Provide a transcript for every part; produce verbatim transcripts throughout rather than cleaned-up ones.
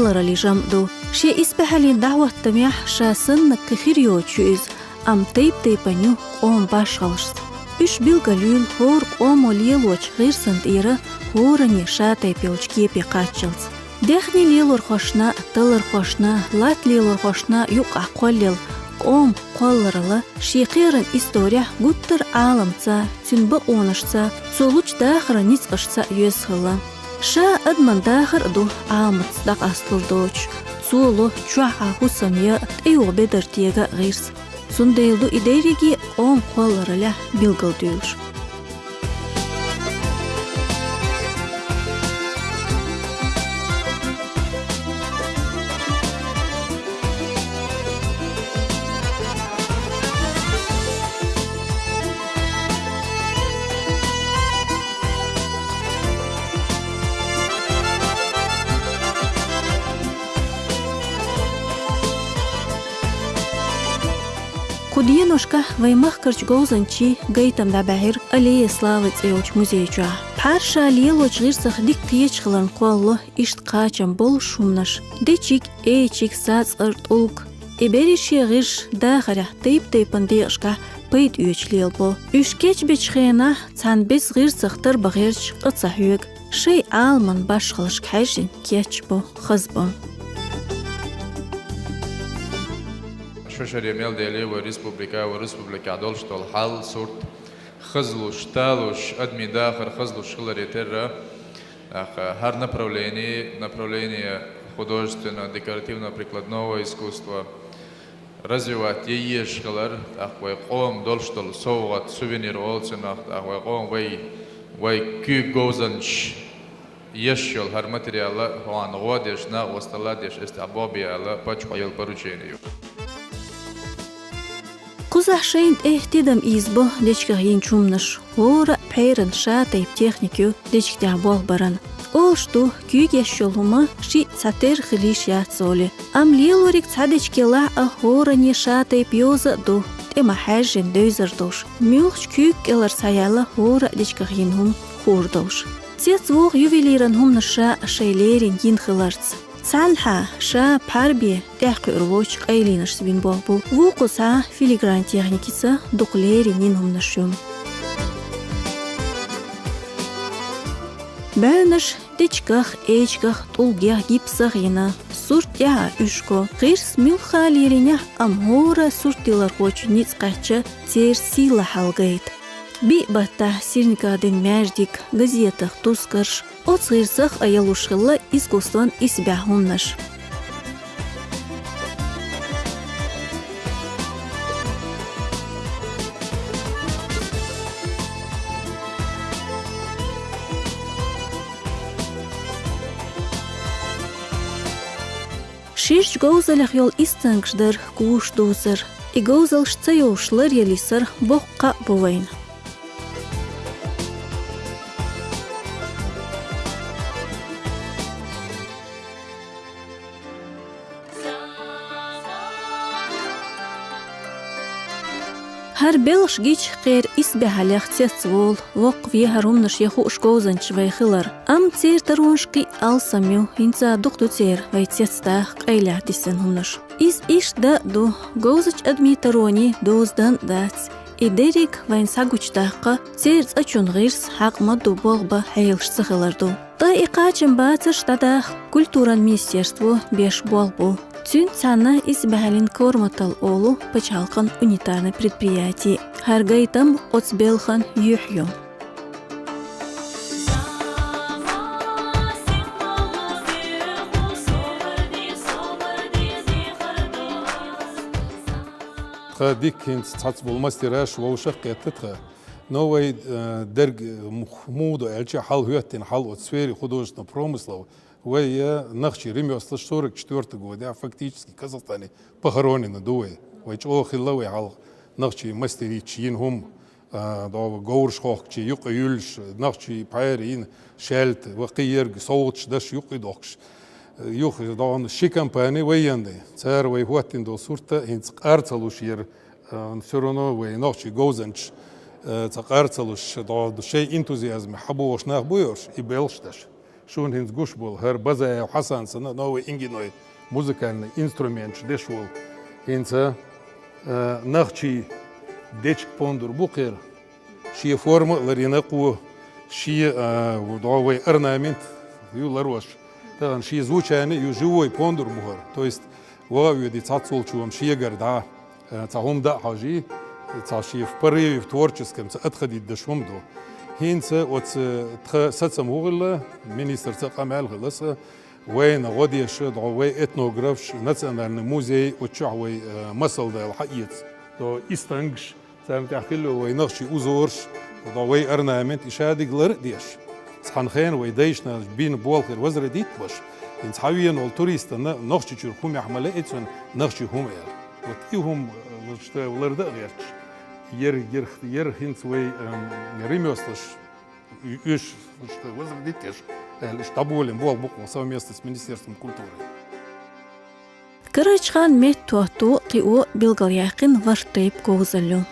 кхоллараллин жамӀ ду. Шен исбахьаллин дӀахӀоттамехь ша санна кхин хир йоцуш ю иза, амма тайп-тайпана ю къоман башхаллашца. Уьш билгалйийла хӀора къомо лелочу гӀирсан тӀера хӀоранне шатайпа йолчу кепе кхаччалц. Даьхни лелорхошна, талархошна, латта лелорхошна юккъехь кхоллаелла къоман кхолларалла шен кхеран исторехь гуттар а Ӏаламца, цуьнан бакъонашца, цо лучу дахаран ницкъашца йоьзна хилла. Ша адаман дахар а ду Ӏаламца дӀакъасталур доцуш, цо ло чохь Ӏан хӀусам ян, тӀейогӀу бедар тега а гӀирс. Цундела ду и дерриге а къоман кхоллараллехь билгалдуьйлуш. Кху деношкахь вайн махкарчу говзанчийн гайтам дӀабаьхьира «Аллея славы» цӀе йолчу музей чохь. Пхьарша лелочу гӀирсах дика кхеташ хиларна кхоллало иштта кхачам болуш хӀуманаш: дечиг, эчиг, сацкъар, тӀулг. И берриш а гӀирсаш дахарехь тайп-тайпана декъашкахь пайда оьцуш лелабо. Уьш кечбечу хенахь цхьана беза гӀирсах тарбан гӀерташ къа ца хьоьгу, шайн Ӏаламан башхаллашка хьаьжжина кечбо, хазбо. Шо шаре мел дели вай республика, вай республикехь долуш долу хьал, сурт хазлуш, талуш, адамийн дахар хазлуш хиларе терра, тӀаккха хӀара направление, направление художественно-декоративно-прикладного искусства развивать ян езаш хилар, тӀаккха вай къоман долуш долу совгӀат, сувенир олу цунах, тӀаккха вай къоман вай, вай куьйга говзанчаш еш йолу хӀара материал а хьуна гӀо деш, накъосталла деш, эс тӀехь бохбе аьлла, паччахьо йолу поручение ю. Кхузахь шайна тӀе тидам ийзабо дечигах йинчу хӀуманаш. ХӀора а пхьеран шатайпа техника ю дечиг тӀехь болх баран. Олуш ду, куьйга еш йолу хӀума шиъ цхьатерра хила йиш яц олий. Амма лелориг цхьа дечиг елахь а, хӀоранне шатайпа йоза а ду, тӀе ма-хьаьжжина девзар долуш, муьлххачу куьйга кӀелара схьаяьлла хӀора а дечигах йина хӀума хуур долуш. Цецвоху ювелиран хӀуманаш ша шайн леррина йина хиларца. Цхьанхьа ша пхьар бен тӀаьхьакхуьур воцчу къайленашца бина болх бу, вукхузахьа филигран техникица дукха леррина йина хӀуманаш ю. БӀаьвнаш дечигах, эчигах, тӀулгех, гипсах йина, сурт тӀехь а уьш го. ГӀирс муьлхха леринехь а, амма хӀора суртдиллархочун ницкъ кхаьчча, церан сийлахь хьал гайта. Биъ баттахь сирниках дина маьждиг, газетах тускарш, оцу гӀирсах а ялуш хилла искусстван исбаьхьа хӀуманаш. Ширачу говзаллех йолу истангаш дара куш дувцар. И говзаллаш ца йовш ларъяла йисар боккха кхаъ бу вайна. ХӀара белхаш гича, кхеран исбаьхьаллех цецволу, воккхаве хӀара хӀуманаш ян хууш говзанчаш вай хилар. Амма церан таронаш кхин а алсам ю, хӀинца дукха ду церан вай цецдаха къайлаьхьа дисина хӀуманаш. Иза иштта дан а ду, говзачу адамийн тароне доза дан а дац. И дерриг вайна схьагучудаккха, церан цӀа чун гӀирс хьакъ ма ду, болх бан хьелаш ца хилар ду. Ткъа и кхачам бацарш дӀадаха культуран министерство беш болх бу. Цуьнца цхьаьна исбаьхьаллин «Корматалла» олу пачхьалкхан унитарный предприяти. ХӀара гайтам оцу белхан юьхь ю. Тхан дикка хӀинца цхьацца болу мастераш вовшах а кхетта тхан. Но вай, э, дерг, э, мух-, муха ду аьлча, хьал хӀоьттина хьал оцу сфере художественного промысла, вай, э, нохчий ремёслаш сорок четвёртого года фактически Казахстане похоронены ду вай. Вай чӀогӀа хилла вай хьалха нохчий мастерича йина хӀума, э, догӀу говраш хохкучий юкъа юьллуш, нохчий пхьера йина шаьлта, ва кхин ерг совгӀаташ даш юкъа дохкуш. Э, юха догӀу ши компани вай яндай. Цара вай хӀоттина долу сурт а хӀинца къар ца луш яра. Э, всё равно вай нохчий говзанчаш, э, цхьа къар ца луш, догӀу шайн энтузиазме хьабогӀуш нах бу уьш, и белхаш деш. Шуна хӀинца гуш болу хӀара Базаев Хьасан санна новый ингиной музыкальный инструменташ деш волу. ХӀинца, э, нохчий дечиг пондар бу кхера. Шен форма а ларйина кхо, шен, э, дӀо вай орнамент ю ларош. Тахана шен звучание ю живой пондар бу хӀара. То есть, ваха а воьдий цхьаццалчо-м шегара дӀа, э, цхьа хӀума дан а хьожий, цхьа шен в порыве, в творческом цхьа отходить деш хӀума ду. ХӀинца оцу тхан сацам хӀун хилла, министрца а къамел хилла сан, вайна гӀо деш, дӀо вай этнографш, национальный музей, оцу чохь вай, э, масал дала хьаэца. ДӀо истангаш, царна тӀехь хилла вай нохчий узораш, дӀо вай орнамент, и шадерг лар а деш. Цхьана хенахь вай дайшна бина болх хир возродить беш. ХӀинца хьавеана волу туристана Нохчийчуьра хӀумех ма лаьий цунна нохчий хӀума аьлла. Вот и хӀума, э, вот что лардан а гӀерташ. Ер, ер, ер хӀинца вай, эм, ремёслаш, и, уьш, вот что возродить деш, аьлла, уьш дӀаболийна болх бу кху совместно с Министерством культуры. Карарчу ханна меттахӀотто, кхио билгалъяьккхина ворхӀ тайпа говзалла ю.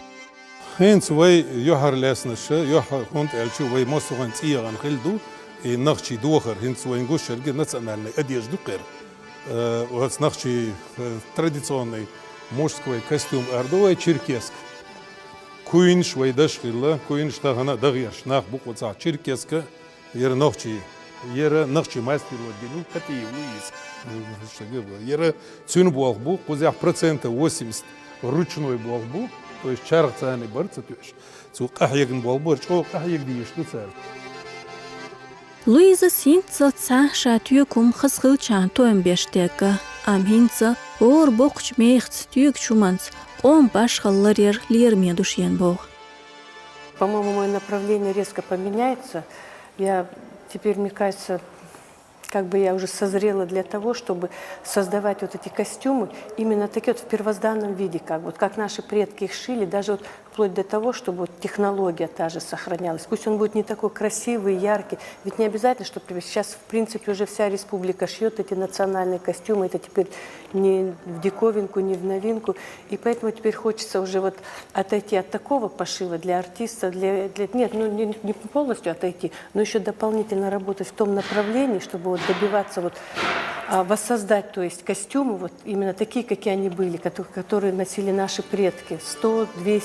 ХӀинца вай юьхьарлаьцнаш, юьхьа хӀунда аьлча вай массо а хӀума цӀийгӀана хилла ду, и нохчий дохар, хӀинца вайна гуш ерг национальный одежда ю кхера. Э, оцу нохчий, э, традиционный мужской костюм ара ду вай, черкеска. Куйнаш вай деш хилла, куйнаш тахана а дан гӀерташ нах бу кху цхьа черкеска, яра нохчий, яра нохчий мастер вара дина, Катиев Луиза. Яра цуьнан болх бу, кхузахь процентов восемьдесят ручной болх бу, то есть чарх царна бара ца тоьуш. Цу къахьегна болх бара, чӀогӀа къахьега дезаш ду цара. Луизас хӀинццалц схьа ша тоьгу хӀума хаза хилчахьана тоам беш дегга, амма хӀинца хӀора боккхачу мехаца, тоьгучу хӀуманца къоман башхалла ларъяр лераме ду шена боху. По-моему, моё направление резко поменяется. Я теперь, мне кажется, как бы я уже созрела для того, чтобы создавать вот эти костюмы, именно такие вот в первозданном виде, как вот как наши предки их шили, даже вот вплоть до того, чтобы вот технология та же сохранялась. Пусть он будет не такой красивый, яркий, ведь не обязательно, чтобы сейчас, в принципе, уже вся республика шьет эти национальные костюмы, это теперь не в диковинку, не в новинку. И поэтому теперь хочется уже вот отойти от такого пошива для артиста, для, для, нет, ну не, не полностью отойти, но еще дополнительно работать в том направлении, чтобы вот добиваться вот, а, воссоздать, то есть костюмы вот именно такие, какие они были, кото-, которые носили наши предки сто, двести,